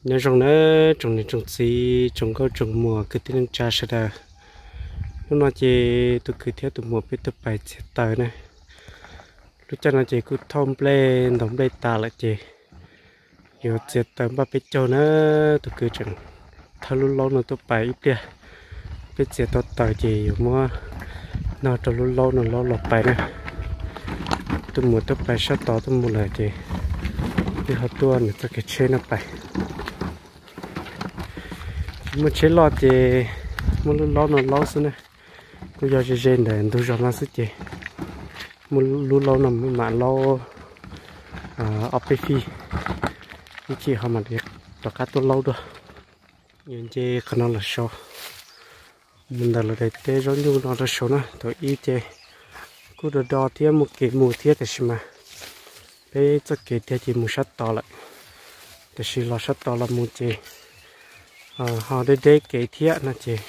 Nyob zoo na tsoom niam tsoom txiv tsoom nkauj tsoom muam kwv tij neej tsa sawv daws. Hnub no ces tus kwv thiab tus muam peb tuaj pais txiav taws na. Lub caij no ces kuj thauj nplej ntaus nplej tas lawm ces yuav txiav taws npaj peb caug na. Tus kwv tseem thawb lub laub no tuaj pais ib pliag. Peb txiav tau taws ces yuav muab no rau lub laub no laub los pais na. Tus muam tuaj pais sab tod tuaj mus lawm ces peb ho tuaj nws txoj kev tsheb no pais. Tsis muaj tsheb loj ces muab lub laub no laub xwb na. Kuj yog ze ze ntawm ntug zos no xwb ces muab lub laub no mam laub ob peb fij, ib chim ho mam li rov qab tuaj laub dua. Yuav nce qhov no los saud, mus ntawm lawv daim teb zaub nyuj no rau saud na. Thaum ub ces kuj do do thiab muaj kev mus thiab tiam sis mas peb txoj kev tiag ces mus sab tod lawm. Tiam sis los sab tod los mus ces ho deb deb kev thiab no ces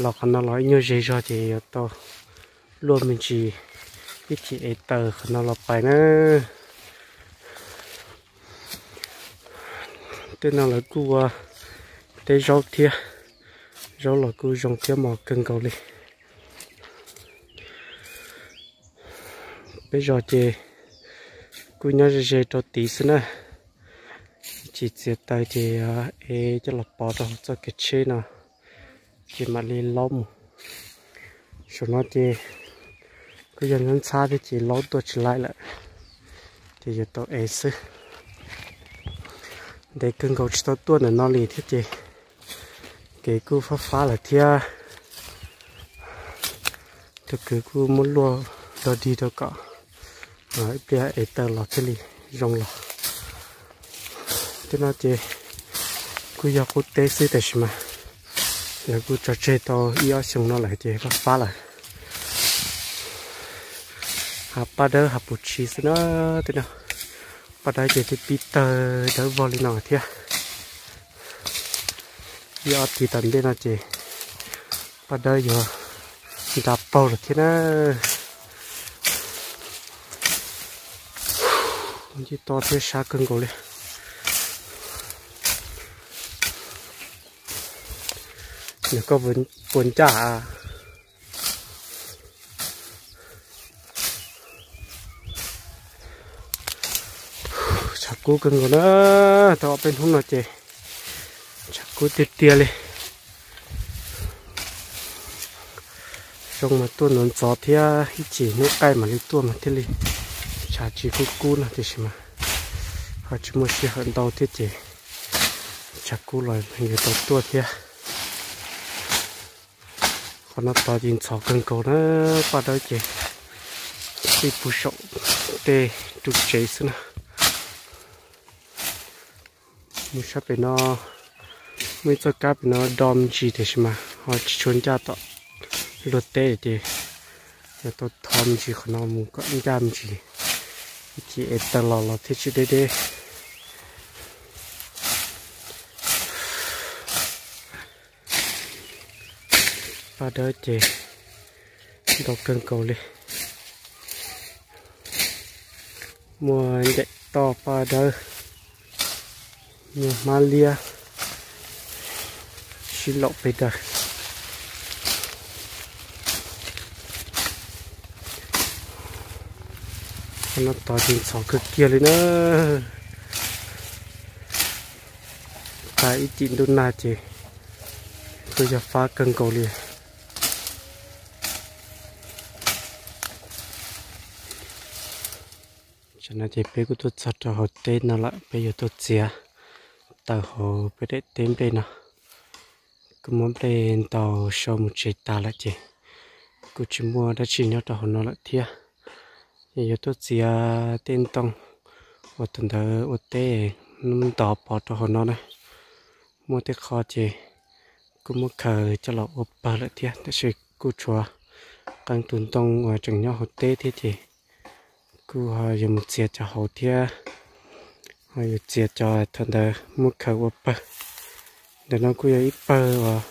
los qhov no los ib nyuag ze zog ces yuav tau luaj me ntsis ib chim ev taws qhov no los pais na. Tej no lawv kuj ua teb zaub thiab, zaub los kuj zoo thiab mos kawg nkaus li. Peb zos ces kuj nyob ze ze rau tid xwb na. Ib chim txiav taws ces ev coj los pov rau hauv txoj kev tsheb no ces mam li laub mus. Saum no ces kuj yog ntxhab ntxhab thiab ces laub tuaj tsis laib lawm ces yuav tau ev xwb. Ntev kawg nkaus tsis tau tuaj ntawm no li thiab ces kev kuj fab fab lawm thiab. Tus kwv kuj muab luaj dog dig rau kom ib pliag ev taws los thiaj li zoo los. Tej no ces kuj yog qub teb xwb tiam sis mas lawv kuj tso tseg tau ib ob xyoos no lawm ces fab fab lawm. Hav paj dawb hav puv tshis xwb na. Tej no paj dawb ces twb pib tawg dawb vog li no thiab. Ib ob tis tom ntej no ces paj dawb yuav nra paug lawm thiab na. Ncig to thiab sab kawg nkaus li. Nws koj puas ncaj? Tshav kub kawg nkaus na. Tau ob peb hnub no ces tshav kub tiag tiag li. Zoo mas tuaj ntxov ntxov thiab ib chim hnub qaij mam li tuaj mas thiaj li tshav tsis kub kub no tiam sis mas ho tsis muaj sij hawm ntau thiab ces tshav kub los yuav tau tuaj thiab. Qhov no tod ces ntxhov kawg nkaus na, paj dawb ces tij pug saum tej ru tsev xwb na. Mus sab pem no, muaj ib txoj kab pem no do me ntsis tiam sis mas ho tsis tshua ncaj tom luag teb ces yuav tau tho me ntsis qhov no mus kom ncaj me ntsis, ib chim ev taws los los thiaj tsis deb deb. Paj dawb ces ntau kawg nkaus li. Muaj ncaim toj paj dawb, muaj hmab liab sib laum pes daws. Qhov no tod ces ntxhov kawg kiag li na. Tag ib cim ntuj nag ces kuj yog fab kawg nkaus li. Tam no ces peb kuj tuaj txog rau hauv teb no lawm, peb yuav tuaj txiav taws hauv peb daim teb nplej no. Kuj muab nplej ntaus sau mus tsev tas lawm ces kuj tsis muaj dab tsi nyob rau hauv no lawm thiab. Ces yuav tuaj txiav tej ntoo uas thaum ntawd ua teb ntov pov rau hauv no na. Muaj tej qho ces kuj muab khaws coj los ua pawg lawm thiab, tab sis kuj tshuav qee tus ntoo uas tseem nyob hauv teb thiab ces kuj ho yuav mus txiav cov hauv thiab, ho yuav txiav cov thaum ntawd muab khaws ua pawg. Ntawm no kuj yog ib pawg uas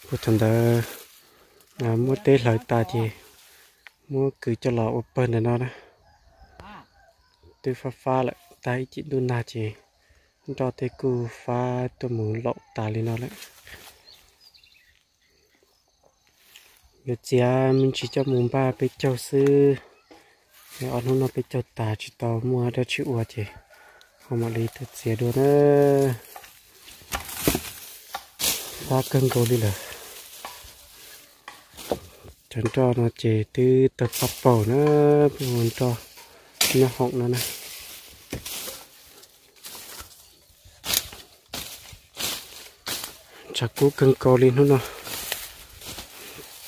puag thaum ntawd muab teb hlawv tas ces muab kwv coj los ua pawg ntawm no na. Twb fab fab lawm, tag ib cim ntuj nag ces Nroj tej kuj fab tuaj mus laum tas li no lawm. Yuav txiav me ntsis coj mus npaj peb caug xwb. Ob hnub no peb caug tas tsis tau muaj dab tsi ua ces ho mam li tuaj txiav dua na. Fab kawg nkaus li lawm. Cov nroj no ces twb tawg paj paug na, peb ua nroj nyob hoom no na. Tshav kub kawg nkaus li hnub no.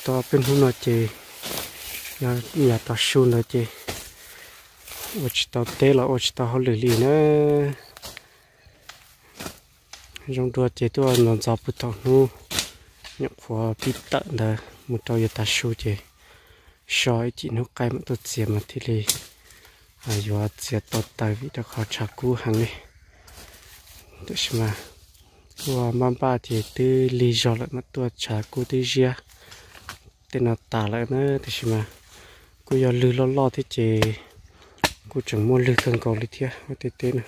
Tau peb hnub no ces yog yav tav su ntawd ces ua tsis tau teb los ua tsis tau hauj lwm li na. Zoo dua ces tuaj ntxov ntxov puag thaum hnub nyuam qhuav pib tawm ntawd mus rau yav tav su ces so ib chim hnub qaij mam tuaj txiav mas thiaj li yuav txiav tau taws vim rau qhov tshav kub heev li. Tiam sis mas kuj npaj npaj ces twb lig zog lawm mas tuaj tshav kub twb ziab tej no tas lawm na, tiam sis mas kuj yog lwg loj loj thiab ces kuj tseem muaj lwg kawg nkaus li thiab ua tej teb na.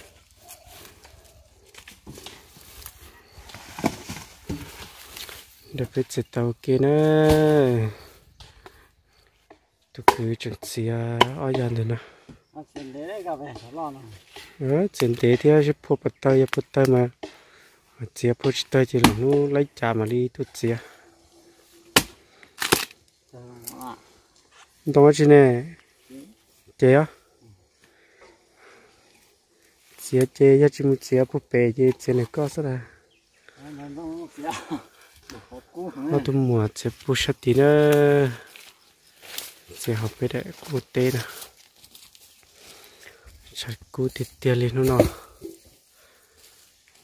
Ntawm peb txiav taws ua ke na. Tus kwv tseem txiav ob yam ntawm no. Txiav ntev thiab seb phua puas tawg, yog puas tawg mas txiav, phua tsis tawg ces lwm hnub laib cas mam li tuaj txiav. Ntoo dab tsi ne? Ces os, txiav ces yog tsis mus txiav puag pem ces txiav ntawm koj xwb las. Ob tug muam txiav puag sab tid na, txiav hauv peb daim qub teb na. Tshav kub tiag tiag li hnub no.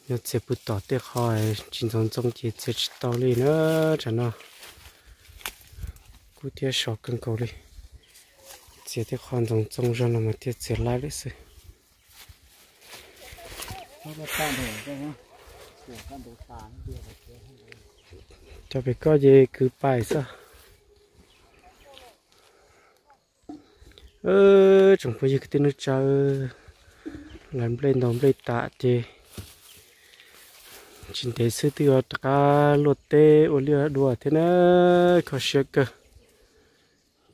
Yog txiav puag tom tej qho tsis ntxoov ntxoo ces txiav tsis tau li na. Tsam no kub thiab so kawg nkaus li. Txiav tej qho ntxoov ntxoo zog no mas thiaj txiav laib lawm xwb. Cov pem koj ces kwv pais xwb. Tsoom phooj ywg kwv tij neej tsa, lawv nplej ntaus nplej tas ces tsis ntev xwb twb yuav rov qab luaj teb ua liaj dua thiab na. Kho siab kawg,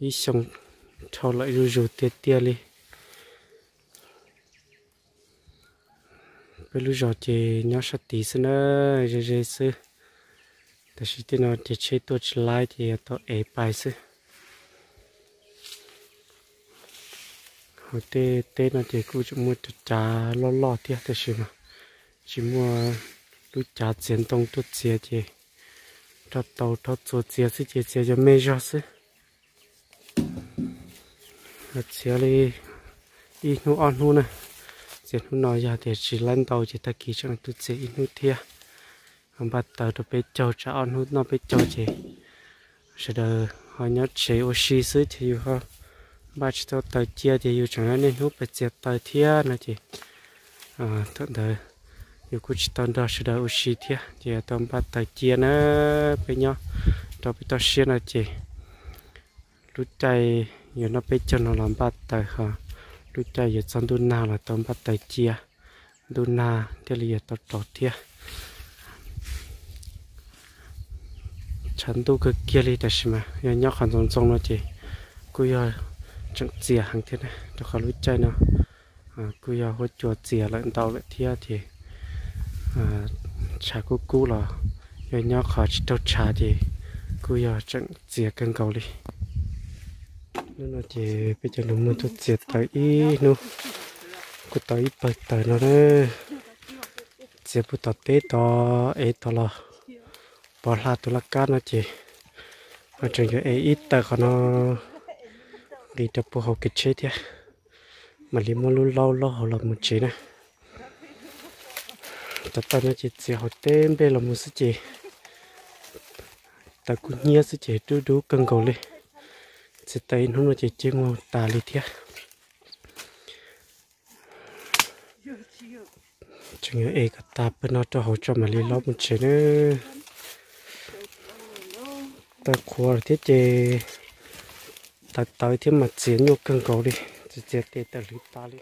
ib xyoo dhau lawm zuj zus tiag tiag li. Peb lub zos ces nyob sab tid xwb na, ze ze xwb. Tam sim tej no ces tsheb tuaj tsis laib ces yuav tau ev pais xwb. Hauv tej teb no ces kuj tseem muaj cov cav loj loj thiab tab sis mas tsis muaj lub cav txiav ntoo tuaj txiav ces rau tau rau txuas txiav xwb ces txiav cov me zog xwb. Txiav li ib hnub ob hnub na, txiav hnub no yog tias tsis laib ntau ces tag kis tseem tuaj txiav ib hnub thiab. Npaj taws rau peb caug tsam ob hnub noj peb caug ces sawv daws ho nyob tsev ua si xwb ces yus ho npaj tsis tau taws cia ces yus tseem niaj hnub pais txiav taws thiab no ces thaum ntawd yus kuj tsis tau nrog sawv daws ua si thiab ces yuav tau npaj taws cia na. Peb nyob rau peb toj siab no ces lub caij yuav noj peb caug no los npaj taws ho, lub caij yuav txog ntuj nag los tau npaj taws cia, ntuj nag thiaj li yuav tau rau thiab. Tshav ntuj kawg kiag li tab sis mas yog nyob qhov ntxoov ntxoo no ces kuj yog tseem txias heev thiab na, rau qhov lub caij no kuj yog huab cua txias lawm ntau lawm thiab ces tshav kub kub los yog nyob qhov tsis raug tshav ces kuj yog tseem txias kawg nkaus li. Hnub no ces peb cov nus muag tuaj txiav taws ib hnub kuj tau ib pawg taws no na. Txiav puag tom teb tod ev tod los pov hla tus laj kab no ces tseem yuav ev ib taws qhov no nqis rau puag hauv kev tsheb thiab mam li muab lub laub laub hauv los mus tsev na. Cov taws no ces txiav hauv teb nplej los mus xwb ces taws kub hnyiab xwb ces dub dub kawg nkaus li. Txiav taws ib hnub no ces ceg muag tas li thiab. Tseem yuav ev kom tag pawg no rau hauv tso mam li laub mus tsev na. Taws qhuav thiab ces tawv tawv thiab mas txiav nyuaj kawg nkaus li, txiav txiav tes taws hlwv tas li.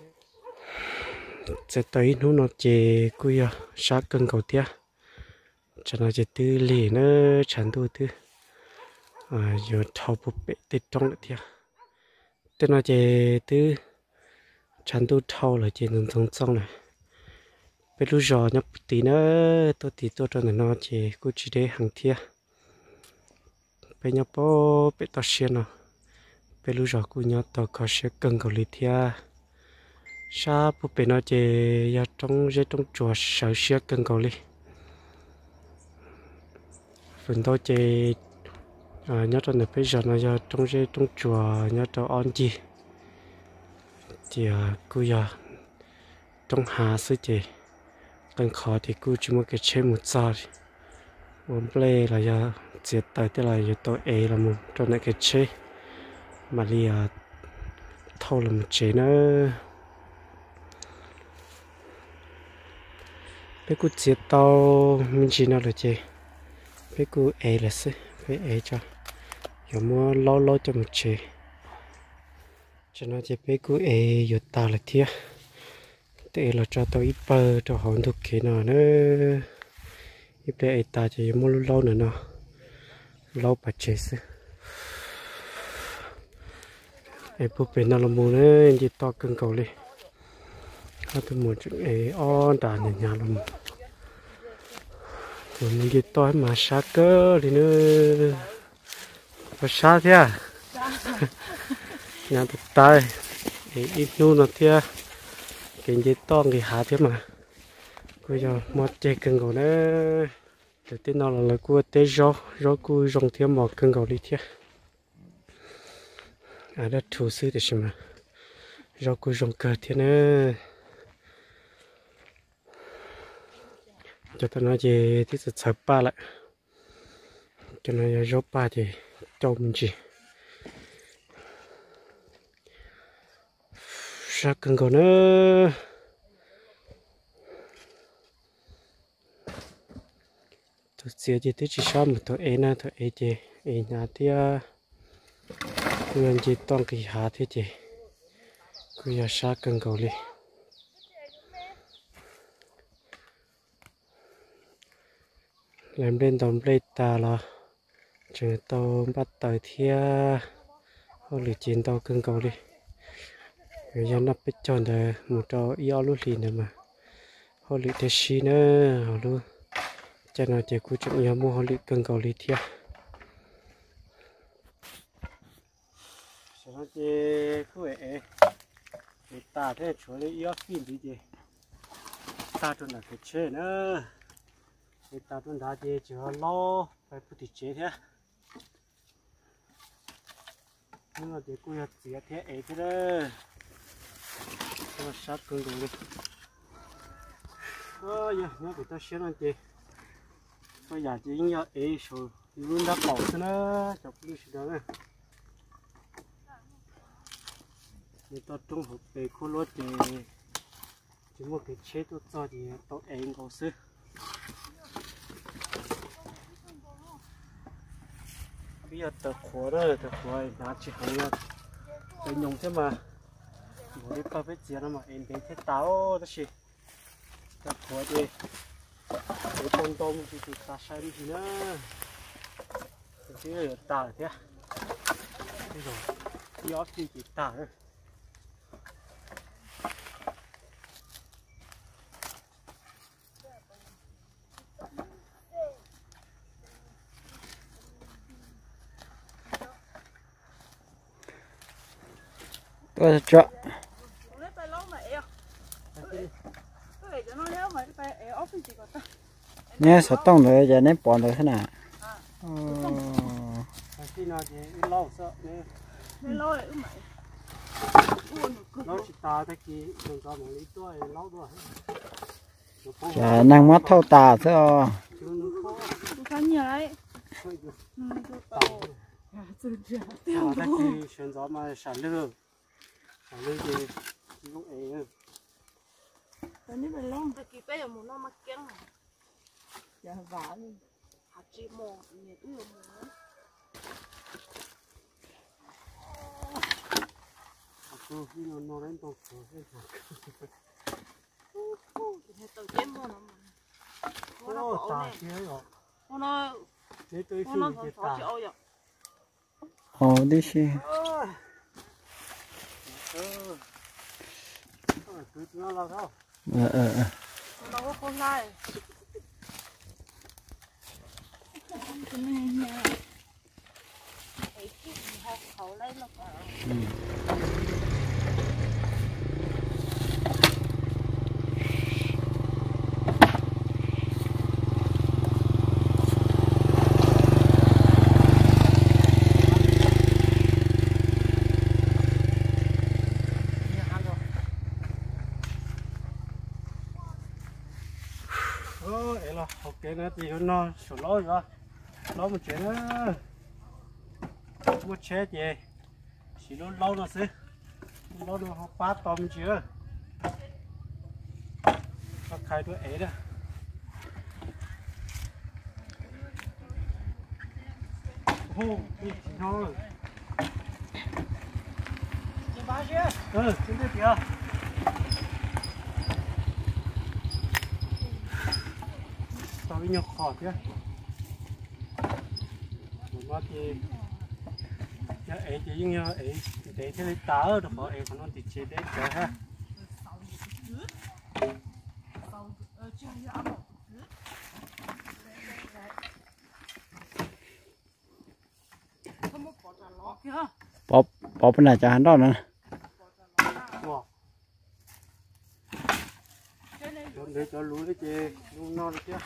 Txiav tau ib hnub no ces kuj yog sab kawg nkaus thiab. Tsam no ces twb lig na, tshav ntuj twb yuav dhau puag pem tej roob lawm thiab. Tej no ces twb tshav ntuj dhau lawm ces ntxoov ntxoov txooj lawm. Peb lub zos nyob puag tid na, tuaj tid tuaj rau ntawm no ces kuj tsis deb heev thiab. Peb nyob puag pem toj siab no, peb lub zos kuj nyob tau kho siab kawg nkaus li thiab. Sab puag pem no ces yog roob zeb roob tsuas sawv siab kawg nkaus li. Feem ntau ces nyob rau ntawm peb zos no yog roob zeb roob tsuas nyob rau ob ncig, ces kuj yog roob hav xwb ces qee qhov ces kuj tsis muaj kev tsheb mus txog li. Ua nplej los yog txiav taws tej los yuav tau ev los mus rau ntawm kev tsheb mam li thauj los mus tsev na. Peb kuj txiav tau me ntsis no lawm ces peb kuj ev lawm xwb, peb ev tso, yuav muab laub laub coj mus tsev. Tsam no ces peb kuj ev yuav tag lawm thiab. Twb ev los tso tau ib pawg rau hauv ntug kev no na. Ib pliag ev tas ces yuav muab lub laub ntawm no laub pas tsev xwb. Ev puag pem no los mus na, nce toj kawg nkaus li. Ob tug muam tseem ev ob nra hnyav hnyav los mus. Mus nce toj mas sab kawg li na. Puas sab thiab? Hnyav tas tas, ev ib hnub no thiab, kev nce toj nqis hav thiab mas kuj yog mob ceg kawg nkaus na. Lawv tej no los lawv kuj ua teb zaub, zaub kuj zoo thiab mos kawg nkaus li thiab. Dab rhuv xwb tiam sis mas zaub kuj zoo kawg thiab na. Cov tam no ces twb txawv txhawv paj lawm. Cov no yog zaub paj ces cauj me ntsis. Sab kawg nkaus na. Tus txiav ces twb tsis sab mus tus ev na, tus ev ces ev hnyav thiab, kuj yog nce toj nqis hav thiab ces kuj yog sab kawg nkaus li. Lawv nplej ntaus nplej tas los tseem tau npaj taws thiab, hauj lwm ces ntau kawg nkaus li. Yog noj peb caug ntawd mus rau ib ob lub hlis ntawd mas hauj lwm thiaj sib na, hauv lub caij no ces kuj tseem yog muaj hauj lwm kawg nkaus li thiab. Tam no ces kuj ev, ev tas thiab, tshuav li ib ob fij ntxiv ces tag rau nram kev tsheb na. Ev tas rau nrad ces tseem laub pais puag tim tsev thiab. Hnub no ces kuj yog txiav thiab ev thiab, sab kawg nkaus li. Yog nyob pem toj siab no ces txhua yam ces yeej yog ev saum yus lub nrab qaum xwb na, cov phooj ywg sawv daws na. Nce toj roob hauv pes khuab luab ces tsis muaj kev tsheb tuaj txog ces tau ev nkaus xwb. Peb yog taws qhuav na, taws qhuav hnav tsis heev, taws nyoos thiab mas, npaum li pawg peb txiav no mas ev ntev thiab tas os, tab sis taws qhuav ces ev tau ntau mus ces tas sai me ntsis na. Twb yuav tas lawm thiab, ib ob fij ces tas lawm. Tuaj tso. Neb xov tooj ntawd ces neb pom ntawd xwb na. Neeg muab thauj tas xwb os. Ov tib si. Es los hauv kev no ces yuav no saum laub yuav laub mus tsev na. Muaj tsheb ces siv lub laub no xwb, lub laub no ho pab tau me ntsis. Ho khai dua ev na. Tau ib nyuag qhov thiab. Mus no ces yog ev ces yeej yog ev ntev thiaj li tas, rau qhov ev qhov no tim tsev deb tsawv thiab. Pov pab nam cov hav nroj no. Cov ntawd cov luv li ces zoo no li thiab.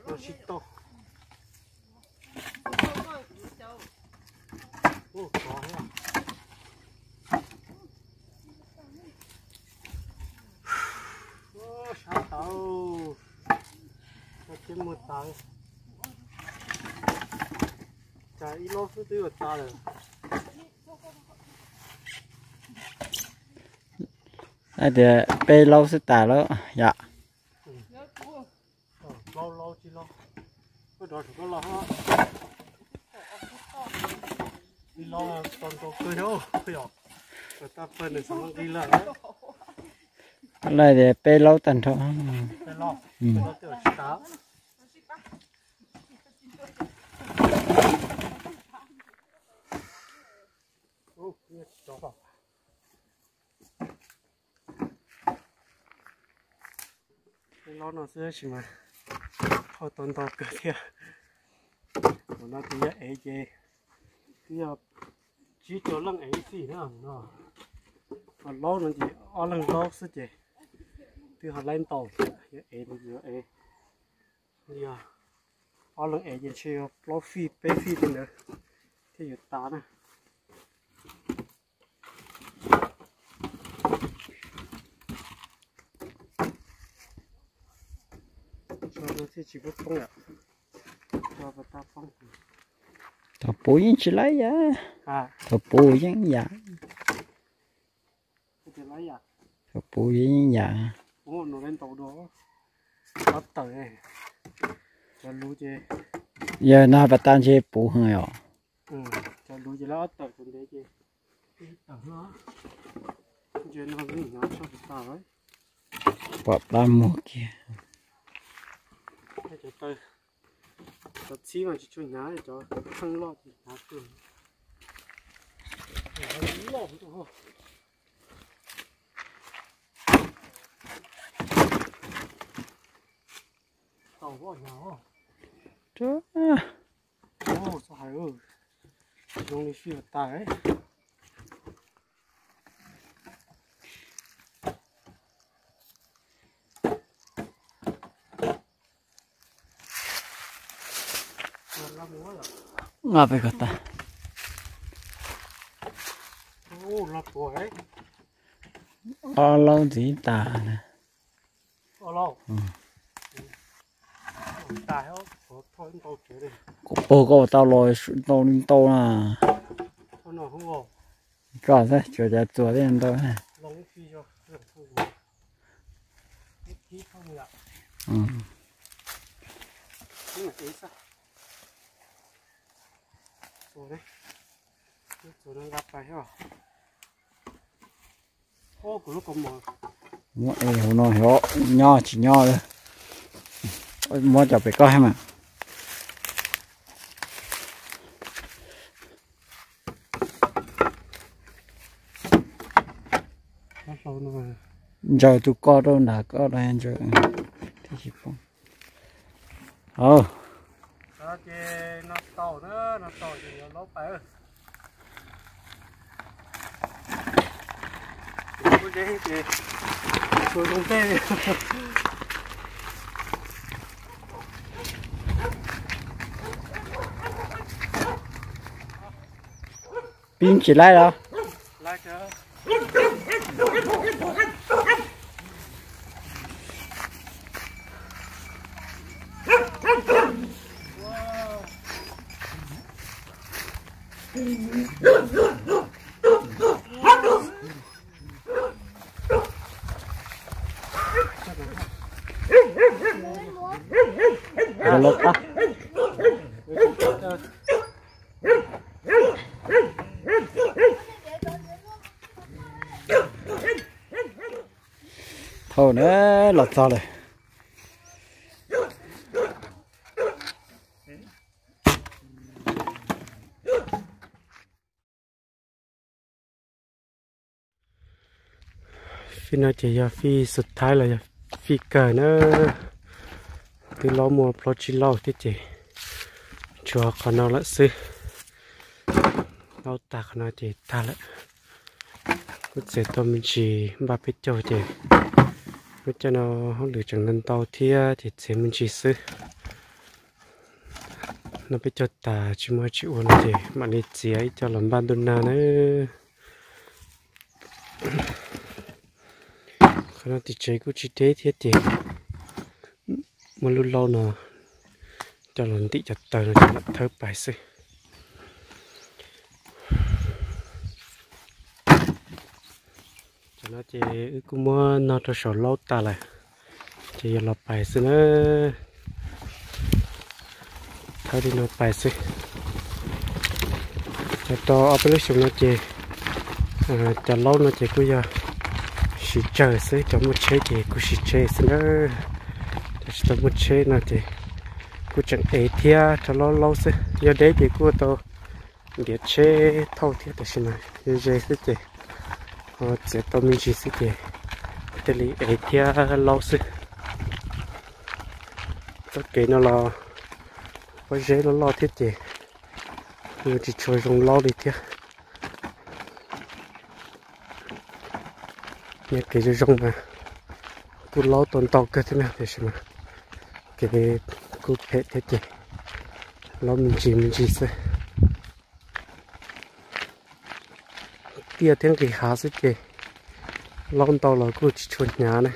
Los sib tau. Sab tau, tau ceb muag tas. Cas ib lub xwb twb yuav tas lawm. Hais tias peb laub xwb tas lawm yom. Plaub laub tsib laub, koj rov saum koj los. Ib laub tau ntau kawg thiab yom, tau pawg nws xav nqi lawm. Lawm tias peb laub tag nrho. Peb laub no xwb tab sis mas thauj tau ntau kawg thiab. Tus no tus yog ev ces twb yog tsib rau leej ev ib txhij na no. Ho laub no ces ob leeg laub xwb ces twb ho laib ntau, yog ev no ces yog ev, yog ob leeg ev ces ntshe yog plaub fij peb fij tej ntawd thiaj yuav tas na. Tsis pub poob yom. Thaum puv yeej tsis laib yam. Thaum puv yeej yam. Thaum puv yeej yam. Yog no pas tas ntshe puv heev os. Pom plab muag kiag. Cov txhib mas tsis tshua hnyav, cov kheej loj ces hnyav kawg. Tau hnyav. Txhob hais, zoo li fij tas. Nqa pem kom tas. Ob laub ntxiv tas na. Kuv pog koj tau los ntau li ntau na. Koj xav tsuas cov txuas thiaj ntau. Kuv lub kaus mom Muab hauv no xyov nyob tsis nyob. Muab cov pem koj thiab mas. Ntsaws tus ko rau nram koj los ntsaws thiab tsis poob. Pib tsis laib los? Thaum na los txog lawm. Fij no ces yog fij xub thaib los yog fij kawg na. Twb laub muaj plaub tsib lauj thiab ces tshuav qhov no lawm xwb. Laub tag qhov no ces tag lawm. Kuj txiav tau me ntsis npaj peb caug ces lub caij no hauj lwm tseem ntau ntau thiab ces txiav me ntsis xwb. No peb caug tas tsis muaj tsis ua no ces mam li txiav ib co los npaj ntuj nag na. Qhov no tim tsev kuj tsis deb thiab ces muaj lub laub no coj los ntim cov taws no ces lam thawb pais xwb. Cov no ces wb kuj muab no rau saum laub tas lawm ces yuav los pais xwb na. Thawb li no pais xwb. Cov rau ob peb lub xyoo no ces cov laub no ces kuj yog siv tsawg xwb, cov muaj tsheb ces kuj siv tsheb xwb na. Cov tsis tau muaj tsheb no ces kuj tseem ev thiab rau laub laub xwb. Yog deb ces kuj tau ntiav tsheb thauj thiab, tab sis mas ze ze xwb ces ho txiav tau me ntsis xwb ces thiaj li ev thiab laub xwb. Txoj kev no los pob zeb loj loj thiab ces tsis tshua zoo laub li thiab. Nyob kev zoo zoo mas kuj laub tau ntau kawg thiab na, tiam sis mas kev kuj phem thiab ces laub me ntsis me ntsis xwb. Tiaj thiab nqis hav xwb ces laub ntau los kuj tsis tshua hnyav na.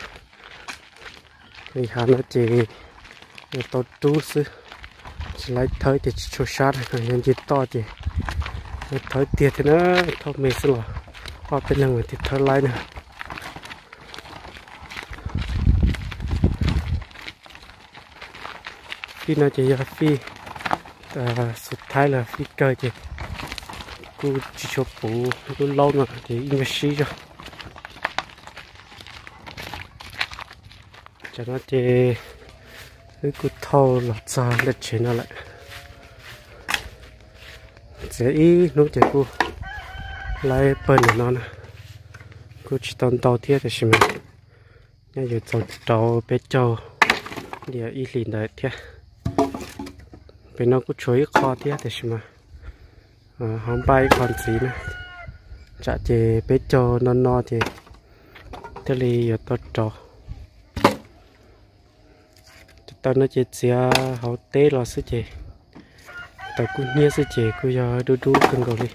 Nqis hav no ces tau rub xwb, tsis laib thawb ces tsis tshua sab, yog nce toj ces thawb tiag thiab na, thauj me xwb los ob peb leeg mas thiaj thawb laib na. Fij no ces yog fij xub thaib los fij kawg ces kuj tsis tshua puv, lub laub no ces ib nyuag sib zog. Cov no ces wb kuj thauj los txog ntawm tsev no lawm. Txiav ib hnub ces kuj laib pawg ntawm no na. Kuj tsis tau ntau thiab, tab sis mas nyob yuav txaus rau peb caug diam ib hlis ntawd thiab. Pem no kuj tshuav ib qho thiab, tab sis mas ho npaj ib qho ntxiv na. Tsam ces peb caug no no ces thiaj li yuav tau rau. Cov taws no ces txiav hauv teb los xwb ces taws kub hnyiab xwb ces kuj yog dub dub kawg nkaus li.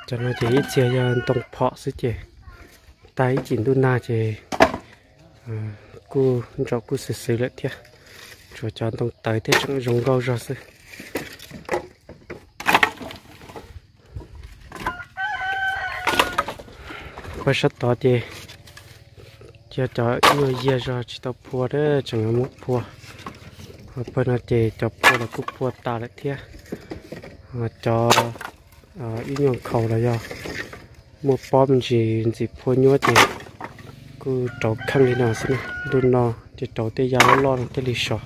Cov no ces ib txhia yog ntoo phom xwb ces tag ib cim ntuj nag ces kuj ntsaum kuj xwm xwm lawm thiab. Tshuav cov ntoo tawv thiab tseem zoo nkauj zog xwb. Pab sab tod ces yog cov nyuag yiag zog tsis tau phua, tseem muab phua. Pawg no ces cov phua los kuj phua tas lawm thiab. Cov ib nyuag nkhaus los yog muaj pob me ntsis ntxim phua nyuab ces kuj rauv kheej li no xwb na. Ntu no ces rauv tej yaj loj loj no thiaj li sov.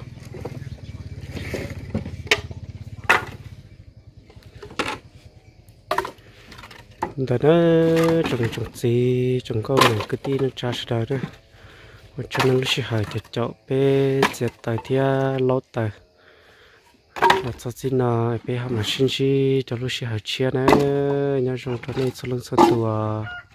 Ntawd na, tsoom niam tsoom txiv tsoom nkauj muam kwv tij neej tsa sawv daws na, ua tsaug nej lub sij hawm caum caum peb txiav taws thiab laub taws. Los txog txij no peb ho mam sib ntsib rau lub sij hawm tshiab na. Nyob zoo rau nej txhua leej txhua tus.